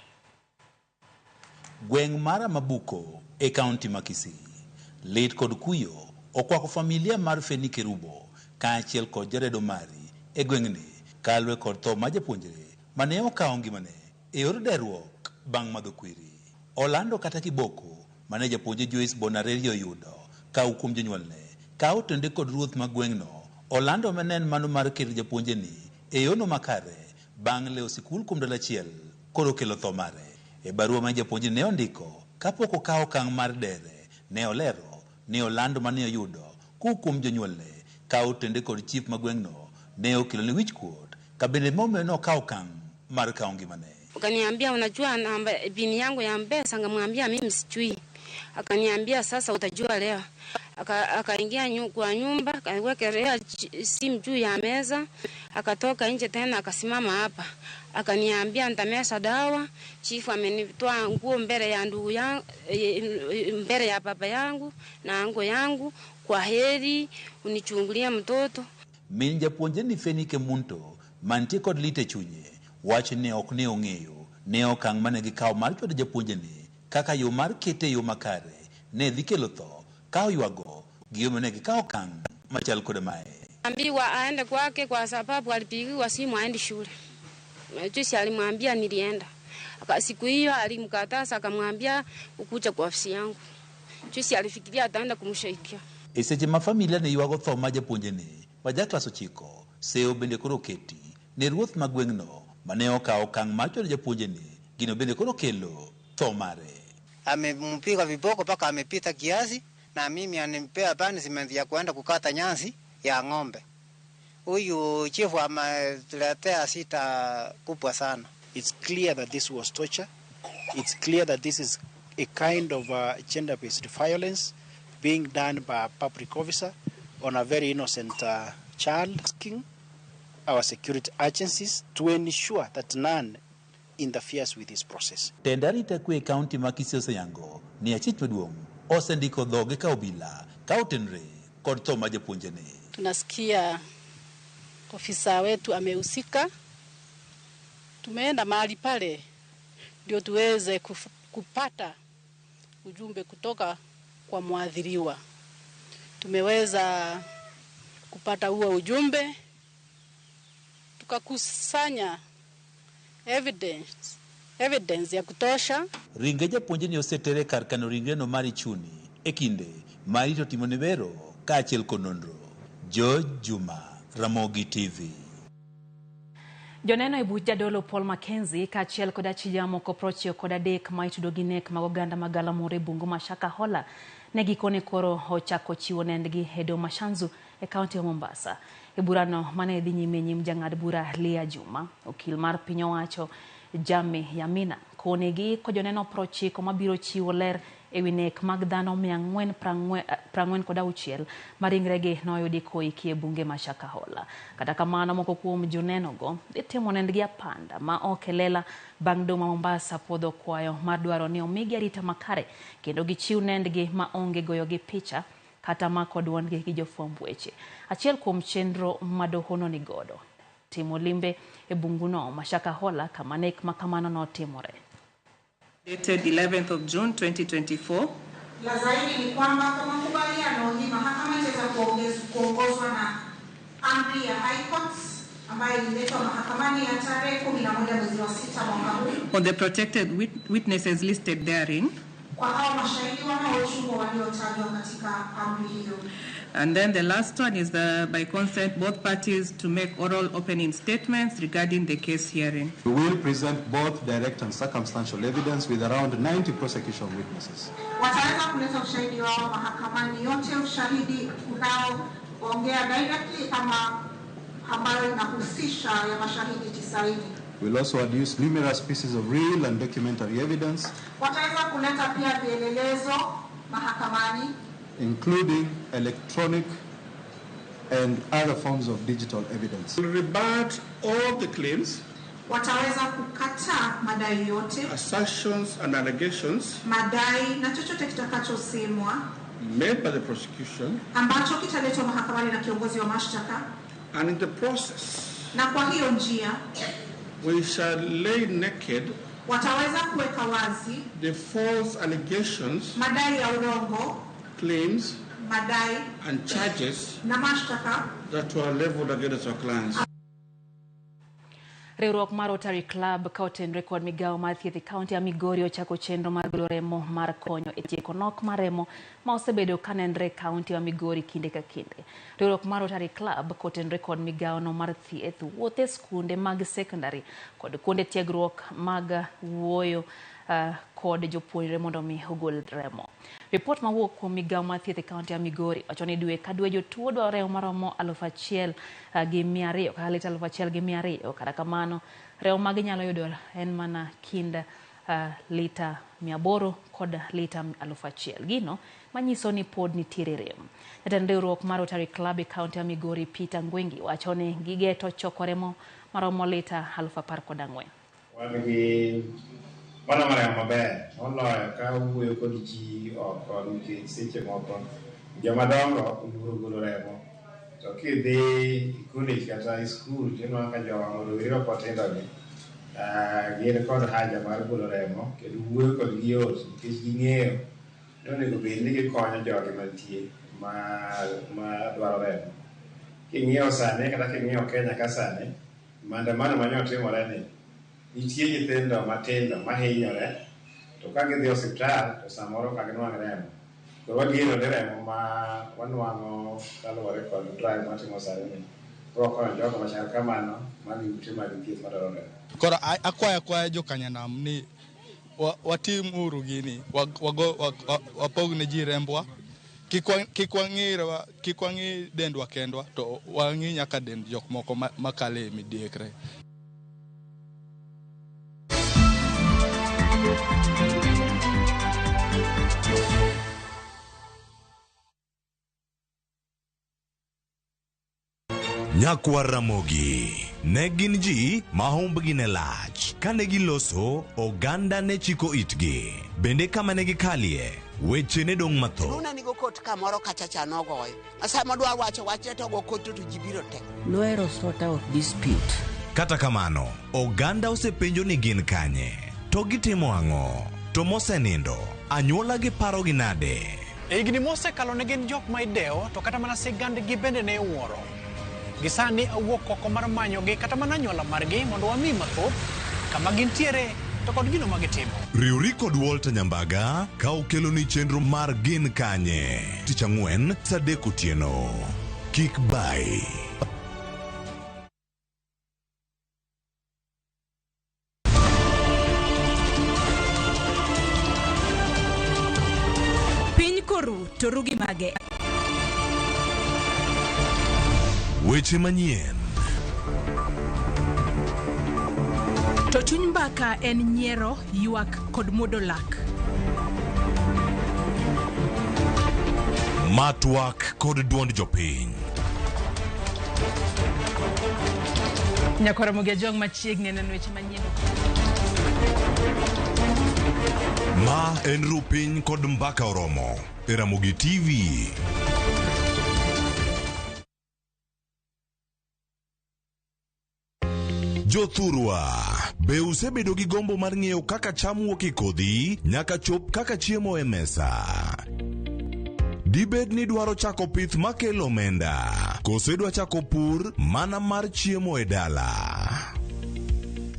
Gweng' mar Mabuko e kaunti ma Kisii. Lit kod kuyo okwako familia mar Feni Kerubo kaachiel kod jaredo mari e gweng'ni kaluwore kod tho mar japuonjre mane okawo ngimane e yor deruok bang' madho kwiri. Olando kata kiboko mane japuonjre Joyce Bonarerio oyudo kaw kuom jonyuolne ka otende kod ruoth mag gweng'no. Olando mane en mano mar keto japuonjreni e yono makare bang' lewo sikul kuom ndalo achiel koro kelo tho mare. E barua mane japuonjre ne ondiko kapok okawo okang' mar dere ne olero ni olando mane oyudo kowuok kuom jonyuolne ka otende kod chief ma gweng'no ne okelone wichkuot ka bende momiyo ne okawo okang' mar kawo ngimane. Akaniambia unajua namba pini yangu ya M-Pesa, ngamwambia mimi sijui. Akaniambia sasa utajua leo. Akaingia kwa nyumba, akawekelea simu juu ya meza, akatoka nje tena akasimama hapa. Akaniambia nitameza dawa, chifu amenitoa nguo mbele ya ndugu yangu, mbele ya baba yangu na ango yangu, kwa heri unichungulie mtoto. Min japuonjre ni Feni Kemunto mantie kod lit e chunye wach ne ok ne ong'eyo ne okang' mane gikawo mar chwado japuonjreni kaka yo mar kete e yo makare ne dhi kelo tho ka oywago gimomiyo ne gikawo okang' machal kod mae. Ambiwa aende kwake kwa sababu alipigiwa simu aende shule. Juzi alimwambia nilienda. Siku hiyo alimkataza akamwambia ukuja kwa ofisi yangu. Juzi alifikiria ataenda kumshaikia. E seche ma familia ne ywago tho mar japuonjreni ma ja klas 9, seyo bende koro oketi ne ruoth ma gweng'no mane okawo okang' mar chwado japuonjreni, gino bende koro kelo tho mare. Amempiga viboko mpaka amepita kiasi, na mimi anipea punishment ya kuenda kukata nyasi ya ng'ombe. Huyu chifu ametuletea sita kubwa sana. It's clear that this was torture. It's clear that this is a kind of gender-based violence being done by a public officer on a very innocent child. Asking our security agencies to ensure that none interferes with this process. Tend arita kwe e kaunti ma Kisii oseyango ni achich maduong' osendiko dhoge ka obila ka otenre kod tho mar japuonjreni. Tunasikia ofisa wetu amehusika. Tumeenda mahali pale ndio tuweze kupata ujumbe kutoka kwa mwadhiriwa. Tumeweza kupata huo ujumbe, tukakusanya evidence ya kutosha. Ringre japuonjreni osetere kar kano ringreno mar Ichuni e kinde ma rito timone bero kaachiel kod nonro. George Juma, Ramogi TV. Joneno e buch jadolo Paul Mackenzie kaachiel kod achija moko 93 ma itudo gi nek mag oganda mag Galamoro e bungu ma Shakahola ne gikone koro ochako chiwo nendgi e doho ma Shanzu e kaunti ma Mombasa. E burano mane dhi nyime e nyim jang'ad bura Leah Juma, okil mar piny owacho Jami Yamina kone giiko joneno 90 mabiro chiwo ler e wi nek mag dhano 446 ma ringregi noyudi koiki e bunge ma Shakahola. Kata kamano, moko kuom jonenogo dhi timo nendgi apanda ma ok e lela bang' doho ma Mombasa puodho kwayo mar dwaro ni omigi arita makare kendo gichiw nendgi ma onge goyogi picha kata mako duondgi gi jofwamb weche. Achiel kuom chenro ma dohono nigodo timo limbe e bunguno ma Shakahola kama nek ma kamano notimore. Dated 11th of June 2024. La zaidi ni kwamba kwa makubaliano hii mahakama itaweza kuongozwa na amri ya High Court ambayo ililetwa mahakamani ya tarehe 11 mwezi wa 6 mwaka huu. On the protected witnesses listed therein. Kwa hao mashahidi wanaochungwa waliotajwa katika amri hiyo. And then the last one is by consent both parties to make oral opening statements regarding the case hearing. We will present both direct and circumstantial evidence with around 90 prosecution witnesses. Wataweza kuleta ushahidi wao mahakamani, yote ushahidi unaoongea directly ama ambayo inahusisha ya mashahidi 90. We'll also adduce numerous pieces of real and documentary evidence. Wataweza kuleta pia vielelezo mahakamani, including electronic and other forms of digital evidence. We'll rebut all the claims, Wataweza kukataa madai yote, assertions and allegations madai na chochote kitakachosemwa made by the prosecution, ambacho kitaletwa mahakamani na kiongozi wa mashtaka, and in the process na kwa hiyo njia we shall lay naked wataweza kuweka wazi the false allegations, madai ya urongo, claims madai and charges na mashtaka that were leveled against our clients. Riwruok mar Rotary Club ka otenore kod migawo mar thieth e kaunti ya Migori ochako chenro mar golo remo mar konyo e tieko nok mar remo ma osebedo ka nenre e kaunti ya Migori kinde ka kinde. Riwruok mar Rotary Club ka otenore kod migawo no mar thieth wuotho e skunde mag sekondari kod kuonde tiegruok mag wuoyo kod jopuonjre mondo mi ogol remo. Ripot mawuok kuom migawo mar thieth e kaunti ya Migori wacho ni dwe ka dwe jotuo dwaro remo maromo 1,200 kata lita 1,200. Kata kamano remo ma ginyalo yudo en mana kind lita 800 kod lita 1,000. Gino manyiso ni pod nitiere rem. Jatend riwruok mar Rotary Club e kaunti ya Migori Peter Ngwengi wacho ni gigeto choko remo maromo lita 14,000. Wan gi mano maremo maber moloyo ka wuoyo kod ji oko nikech seche moko joma dongo oluoro golo remo to kidhi e college kata e school tinwang'o ka rowere ma pod tindogi gin kod haja mar golo remo kendo wuoyo kodgi yot nikech ging'eyo ni onego bed ni gikonyo jogi mantie ma dwaro remo. King'iyo sani kata king'iyo Kenya ka sani, maandamano manyotimore ni nitie nyithindo matindo mahinyore to ka gidhi osiptal to samoro ok ginwang' remo. Koro wageno ni remo ma wanwang'o kaluwore kod drive matimo sani ni biro konyo jogo machal kamano madhi ute mag thieth madwaro remo. Koro akwayo jokanyanam ni watim uru gini, wapog ne ji rembwa, kik wang'i dendwa kendwa to wang'i nyaka dend jok moko makale e midekre. Nyakwar Ramogi ne gin ji ma humbgi ne lach. Kane giloso, oganda ne chiko itgi. Bende kama ne gikalie, weche ne dong' mathoth. Luna nigo kot kamoro kacha cha nogoyo. Sama dwa wacho wachne to go kot to ji biro te. Nohero sort out dispute. Kata kamano, oganda osepenjo ni gin kanye, to gitimo ang'o, to mosenindo, anyuola gi parogi nade? E higni mosekalo ne gin jok ma idewo to kata mana sigandgi bende ne iwuoro. Gisani awuok oko mar manyogi kata mana anyuola margi mondo wami mathoth kama gintiere to kod gino ma gitimo. Riwri kod Walter Nyambaga ka okeloni chenro mar Gin Kanye. Tich ang'wen, saa 3 otieno. Kik bai. Koru to ru gi mage. Weche manyien. To chuny mbaka en nyiero, ywak kod muodo lak. Ma twak kod duond jopiny. Nyakwar Ramogi Ajwang' machiegni neno weche manyien. Ma en Rupiny kod Mbaka Oromo e Ramogi TV. Jothurwa, be usebedo gi gombo mar ng'eyo kaka cham wuok e kodhi nyaka chop kaka chiemo e mesa? Dibed ni idwaro chako pith makelo omenda, koso idwa chako pur mana mar chiemo e dala?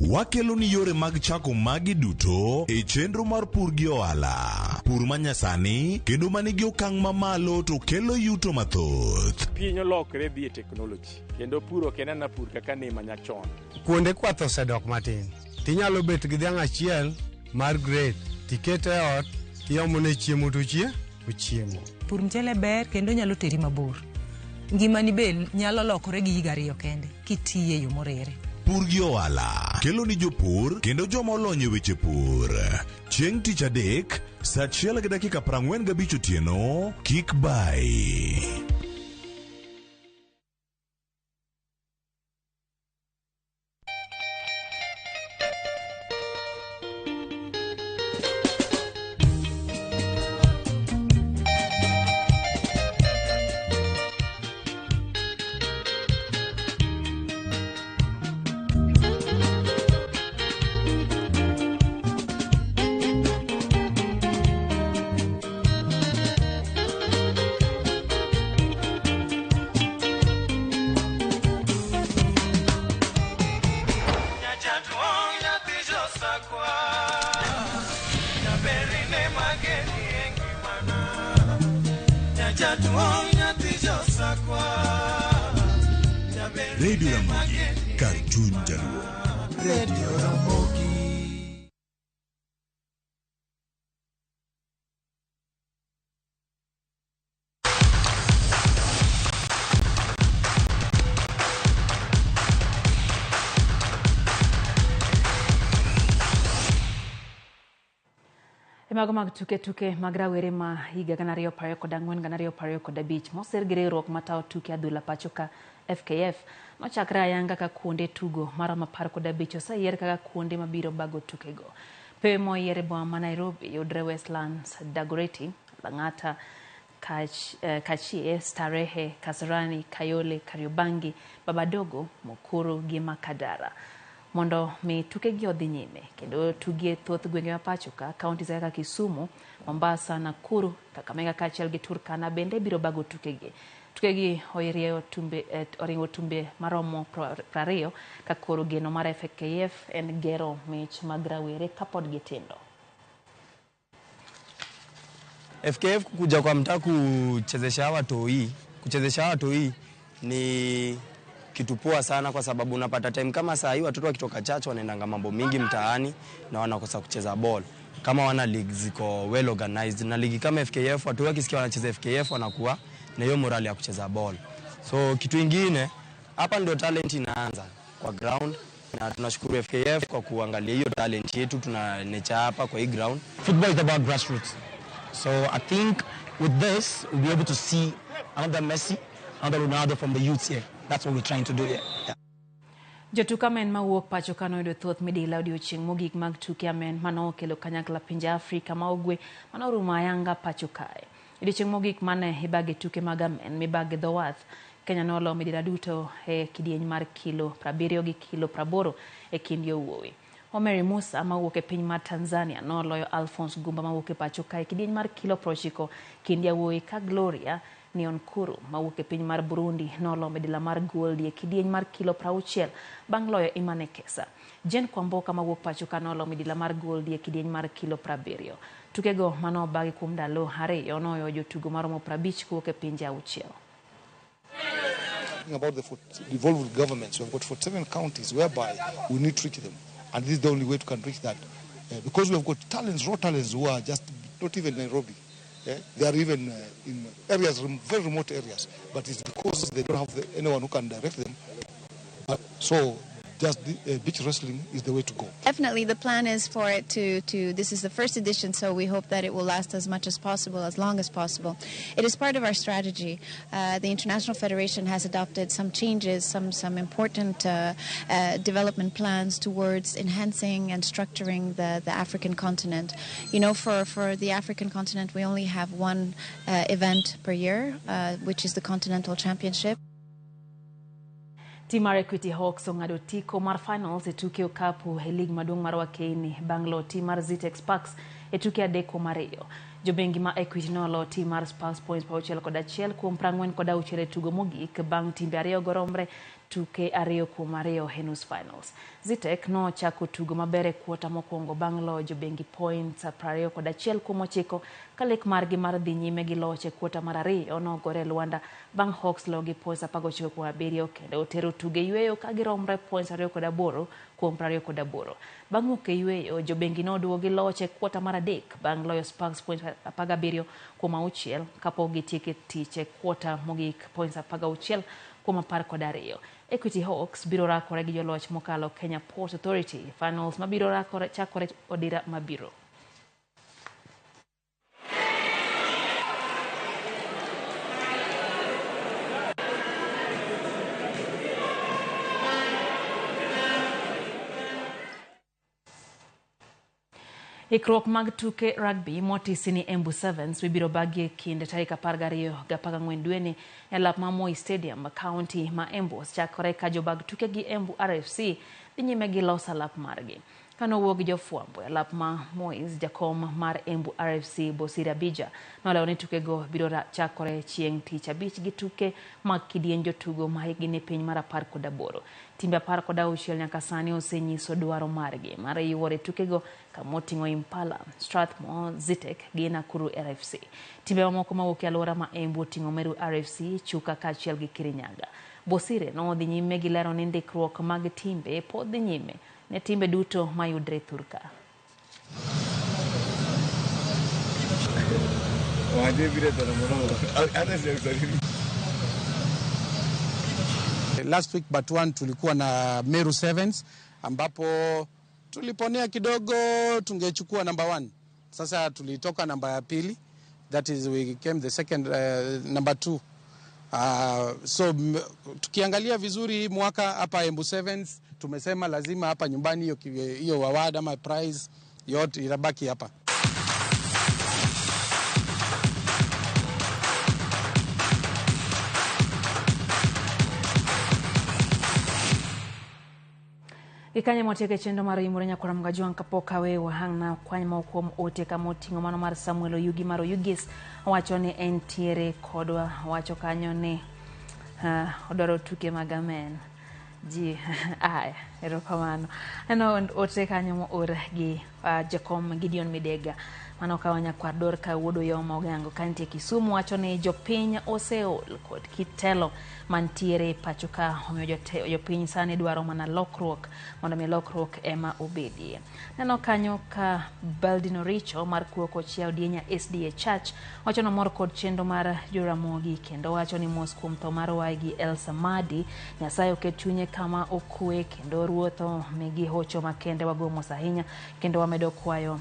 Wakelo ni yore mag chako magi duto e chenro mar pur gi ohala. Pur manyasani kendo manigi okang' mamalo to kelo yuto mathoth. Piny olokre dhi e teknoloji kendo pur ok en ana pur kaka ne manyachon. Kuonde kwath osedok matin. Tinyalo bet gi dhiang' achiel mar grade tikete e ot tiomone chiemo to ochiemo. Pur mchele ber kendo nyalo teri mabor. Ngimani be nyalo lokore gi higa ariyo kende kitiye e yo moriere. Pur gi ohala kelo ni jopur kendo joma olony e weche pur. Chieng' tich adek, saa achiel gi dakika 45 otieno, kik bayi. Radio Ramogi, kar chuny jaluo. Radio Ramogi. E mago mag tuke tuke mag rawere ma higa 2024 2025 moser gi riwruok matayo tuke adhula pacho ka FKF nochakre ayanga ka kuonde tugo maromo 15 oseyier kaka kuonde mabiro bago tukego. Pewe moyier e boma ma Nairobi yudre Westlands, Dagoretti, Lang'ata, Kachie, Starehe, Kasarani, Kayole, Kariobangi, Babadogo, Mukuru gi Makadara. Mondo mi tukegi odhi nyime kendo tugie thoth gwenge ma pacho ka, kaunti kaka Kisumu, Mombasa, Nakuru, Kakamega kaachiel gi Turkana bende biro bago tukegi. Tukegi oringo tumbe maromo 20 ka koro geno mar FKF en gero mich mag rawere kapod gitindo. FKF kuja kwa mtaa kuchezesha hawa toi ni kitu poa sana, kwa sababu unapata time kama saa hii watoto wakitoka church wanaendanga mambo mingi mtaani na wanakosa kucheza ball. Kama wana league ziko well organized, na ligi kama FKF watu wakisikia wanacheza FKF wanakuwa na hiyo morali ya kucheza ball. So kitu ingine hapa ndio talent inaanza kwa ground, na tunashukuru FKF kwa kuangalia hiyo talent yetu tuna nature hapa kwa hii ground. Football is about grassroots. So I think with this we'll be able to see another Messi, another Ronaldo from the youths here. That's what we're trying to do here. Yeah. Jotuke amen mawuok pacho ka noyudo thoth midila odiochieng' mogik mag tuke amen manokelo kanyakla pinje Afrika ma Ugwe manorumo ayanga pacho kae. Odiochieng' mogik mane ibage tuke mag amen mibage dho wath, Kenya nolo midila duto e kidieny mar kilo 70 gi kilo 80 e kind yowuowi. Omeri Musa mawuok e piny mar Tanzania noloyo Alphonse Gumba mawuok e pacho kae kidieny mar kilo 90 kind yawuowi ka Gloria Nionkuru mawuok e piny mar Burundi nolo midila mar gold e kidieny mar kilo 60 bang' loyo Imane Kesa. Jane Kwamboka mawuok pacho ka nolo midila mar gold e kidieny mar kilo 70. Tukego manobagi kuom ndalo 2 noyo jotugo maromo 50 kowuok e pinje 6. About the devolved governments, we've got 47 counties whereby we need to reach them, and this is the only way to can reach that, because we have got talents, raw talents who are just not even Nairobi. They are even in areas, very remote areas, but it's because they don't have anyone who can direct them. But so just the beach wrestling is the way to go. Definitely the plan is for it to this is the first edition, so we hope that it will last as much as possible, as long as possible. It is part of our strategy. The International Federation has adopted some changes, some important development plans towards enhancing and structuring the African continent. You know, for the African continent, we only have one event per year, which is the Continental Championship. Team mar Equity Hawks ong'ado tiko mar finals e tuke okapu e lig maduong' mar Wakeini bang' loyo team mar Zetech Sparks e tuke 3-2. Jobengi ma Equity noloyo team mar Sparks points 61 kuom 46 e tugo mogik bang' timbe ariyo goromre tuke 2-2 e nus finals. Zetech nochako tugo maber e kuota mokwongo bang' loyo jobengi points 21 kuom 9 ka lek margi mar dhi nyime gi loch e kuota mar ariyo nogore lwanda bang' Hawks loyo gi points 19 kuom 7 kendo otero tuge yweyo ka giromre points 28 kuom 28. Bang' wuok e yweyo, jobengi noduogo gi loch e kuota mar 3 bang' loyo Sparks points 17 kuom 6 kapok gitieko tich e kuota mogik points 16 kuom 12. Equity Hawks biro rakore gi joloch mokalo Kenya Port Authority finals mabiro chakore odira mabiro. Ikruok mag tuke rugby motisi ni Embu Sevens mibiro bagi e kind tarik 12 gi 14 dweni e lap ma Moi Stadium, county ma Embu chakore ka jobag tuke gi Embu RFC dhi nyime gi loso alap margi. Kanowuok gi jofwambo e lap ma Mois, jakom mar Embu RFC Bosire Abija nolewo ni tukego biro chakore chieng' tich abich gi tuke mag kidieny jotugo ma hikgi ni piny mar 18. Timbe 16 nyaka sani osenyiso dwaro margi mar yuoro e tukego kamoting'o Impala, Strathmore, Zetech gi Nakuru RFC. Timbe mamoko mawuok e alwora ma Embu oting'o Meru RFC, Chuka kaachiel gi Kirinyaga. Bosire nodhi nyime gi lero ni ndikruok mag timbe pod dhi nyime ne timbe duto mayudre thurka. Last week but one tulikuwa na Meru Sevens ambapo tuliponea kidogo tungechukua number 1. Sasa tulitoka namba ya pili, that is we came the second, number 2. So tukiangalia vizuri mwaka hapa Embu Sevens tumesema lazima hapa nyumbani hiyo award ama prize yote itabaki hapa. Gikanye motiek e chenro mar Imore Nyakwar Mgajwang' kapok aweyo hang'na kwany moko kuom ote kamoting'o mano mar Samuel Oyugi mar Oyugis owacho ni entiere kodwa, owacho kanyo ni odwaro tuke mag amen ji. Aya, erokamano. Aneno ote kanyo moor gi jakom Gideon Midega mano kawa nyakwar Dorka wuod Oyoma Ogango kantie Kisumu wacho ni jopiny oseol kod kitelo mantiere pacho ka, omiyo jopiny sani dwaro mana lokruok mondo mi lokruok ema obedie. Neno kanyo ka Beldino Richo mar Kuoko Chia Odienya SDA Church wacho nomor kod chenro mar Joramogi kendo wacho ni mos kuom tho mar waygi Elsa Madi, Nyasaye oket chunye kama okwe kendo ruoth omigi hocho makende. Wago mos ahinya kendo wamedo kwayo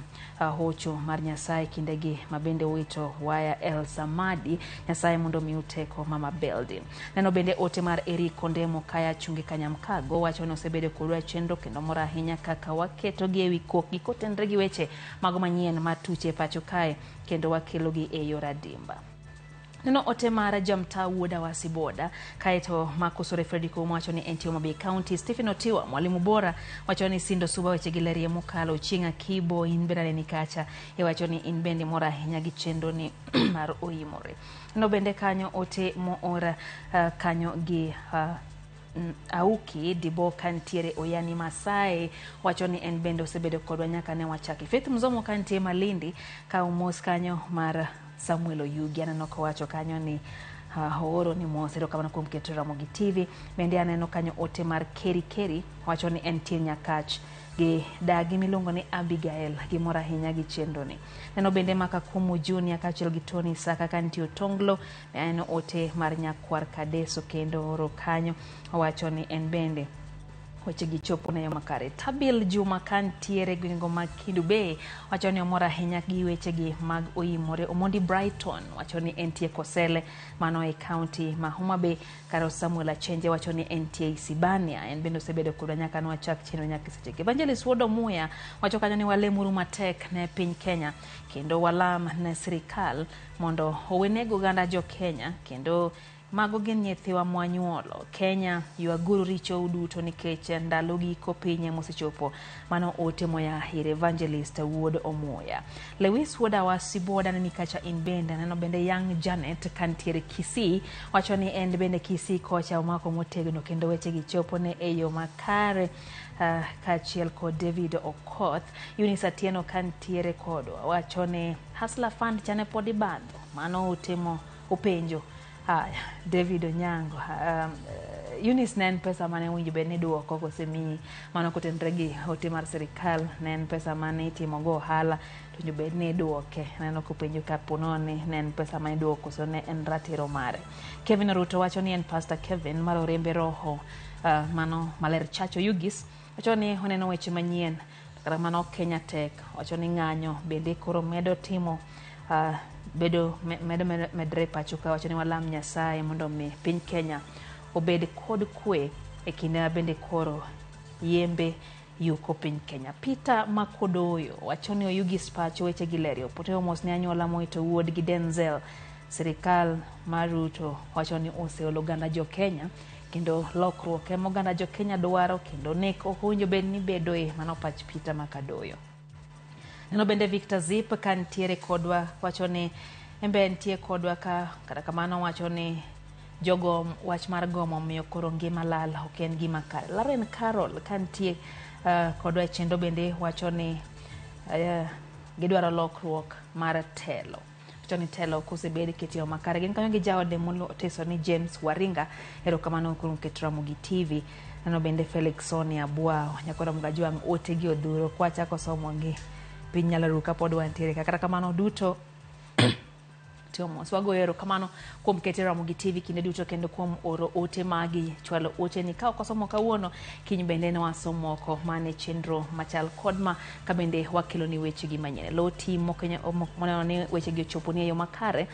hocho mar Nyasaye kindegi mabende wito waya Elsa Madi, Nyasaye mondo mi uteko mama Beldin. Neno bende ote mar Eric Kondemo kaya Chungi Kanyamkago wacho ni osebedo kodwa chenro kendo mor ahinya kaka waketo gi ewi kokgi kotenre gi weche mago manyien matuche pacho kae kendo wakelo gi e yor adimba. Neno ote mar Jamta wuod Awasi Boda kaeto Makosore Fredrick wacho ni entie Homa Bay County. Stephen Otiwa mwalimu bora wacho ni Sindo Suba weche gi lerie mokalo. Chieng' Akibo in bende ni kacha iwacho ni in bende mor ahinya gi chenro ni mar Oimore. Neno bende kanyo ote moor kanyo gi Auki Dibo kantiere Oyani Masai wacho ni en bende osebedo kodwa nyaka ne wachaki. Faith Mzomo kantie Malindi ka umos kanyo mar Samuel Oyugi aneno kowacho kanyo ni ooro ni mos, erokamano kuom keto Ramogi TV. Bende aneno kanyo ote mar Keri Keri wacho ni entie Nyakach Gi dagi miluongo ni Abigail gimor ahinya gi chenro ni. Neno bende Maka Kumu Junior kaachiel gi Tony Saka ka nitie Otonglo, ne ote mar nyakwar Kadeso kendo oro kanyo owacho ni en bende wechegi chopo ne yo makare. Tabil Juma kantiere gwengego mag Kendu Bay wacho ni omor ahinya gi wechegi mag oimore. Omondi Brighton wacho ni entie Kosele mano e kaunti ma Homa Bay. Karo Samuel Achenje wacho ni entie Isibania, en bende osebedo kodwa nyaka nwachak chenro nyaka sechegi. Evangelist Wuod Omuya wacho kanyo ni walemuru matek ne piny Kenya kendo walam ne sirikal mondo oweneg oganda jo Kenya kendo mago gin nyithiwa mwanyuolo. Kenya ywaguru richou duto nikech ndalo giko piny emosechopo. Mano ote moya ir Evangelist Wuod Omuya. Lewis Wuod Awasi Boda neni kacha in bende aneno bende Young Janet kantiere Kisii wacho ni en bende Kisii kocha omako motegno kendo wechegi chopo ne e yo makare. Kaachiel kod David Okoth. Eunice Atieno kantiere kodwa wacho ni Hustler Fund chane pod ibandho. Mano otemo openjo. Haya, David Onyango, Eunice ne en pesa mane owinjo bed ni iduoko kosemiyi mano kotenore gi ote mar sirikal ne en pesa mane itimo go ohala to owinjo bed ni iduoke. Aneno kopenjo ka po ni ne en pesa mane iduoko koso ne en ratiro mare. Kevin Ruto wacho ni en Pastor Kevin mar Orembe Roho mano Maler Church Oyugis wacho ni oneno weche manyien kata kamano Kenya tek wacho ni ng'anyo bende koro medo timo bedo medo medre pacho ka wacho ni walam Nyasaye mondo mi piny Kenya obed kod kwe e kinde ma bende koro yembe yuko piny Kenya. Peter Makodoyo wacho ni Oyugis pacho weche gi ler. Opoteo mos ne anyuola moito wuod gi Denzel. Sirikal mar Ruto wacho ni oseolo oganda jo Kenya kendo lokruok ema oganda jo Kenya dwaro kendo nek ok owinjo bed ni bedoe. Mano pach Peter Makadoyo. Neno bende Victor Zip kantiere kodwa wacho ni embe entie kodwa ka kata kamano wacho ni jogo wach mar gomo miyo koro ngima lal ok en gima kare. Laren Carol kantie kodwa e chenro bende wacho ni gidwaro lokruok mar telo. Wacho ni telo kosebed kitiyo makare. Gin kanyo gi jaode moteso ni James Waringa. Erokamano kuom keto Ramogi TV. Neno bende Felix Sonia Bwao nyakora Mgajwang' ote gi odhuro kwachako somo gi piny nyalo ru kapod wantiere ka. Kata kamano duto mos wagoyo erokamano kuom kete Ramogi TV kinde duto kendo kuom oro ote magi chwalo ote ni ka ok wasomo kawuono kiny bende ne wasom moko mane chenro machal kod ma ka bende wakelo ni weche gi manyien. Lo team moneno ni weche gi ochopo ni e yo makare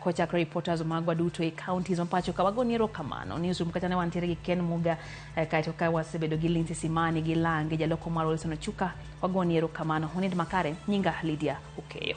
kochakore reporters magwa duto e counties ma pacho ka wagoni erokamano. Newsroom kacha ne wantiere gi Ken Muga kaeto ka wasebedo gi Lindsay Simani gi Lange jaloko mar Wilson Ochuka wagoni erokamano. Unind makare nyinga Lydia Okeyo.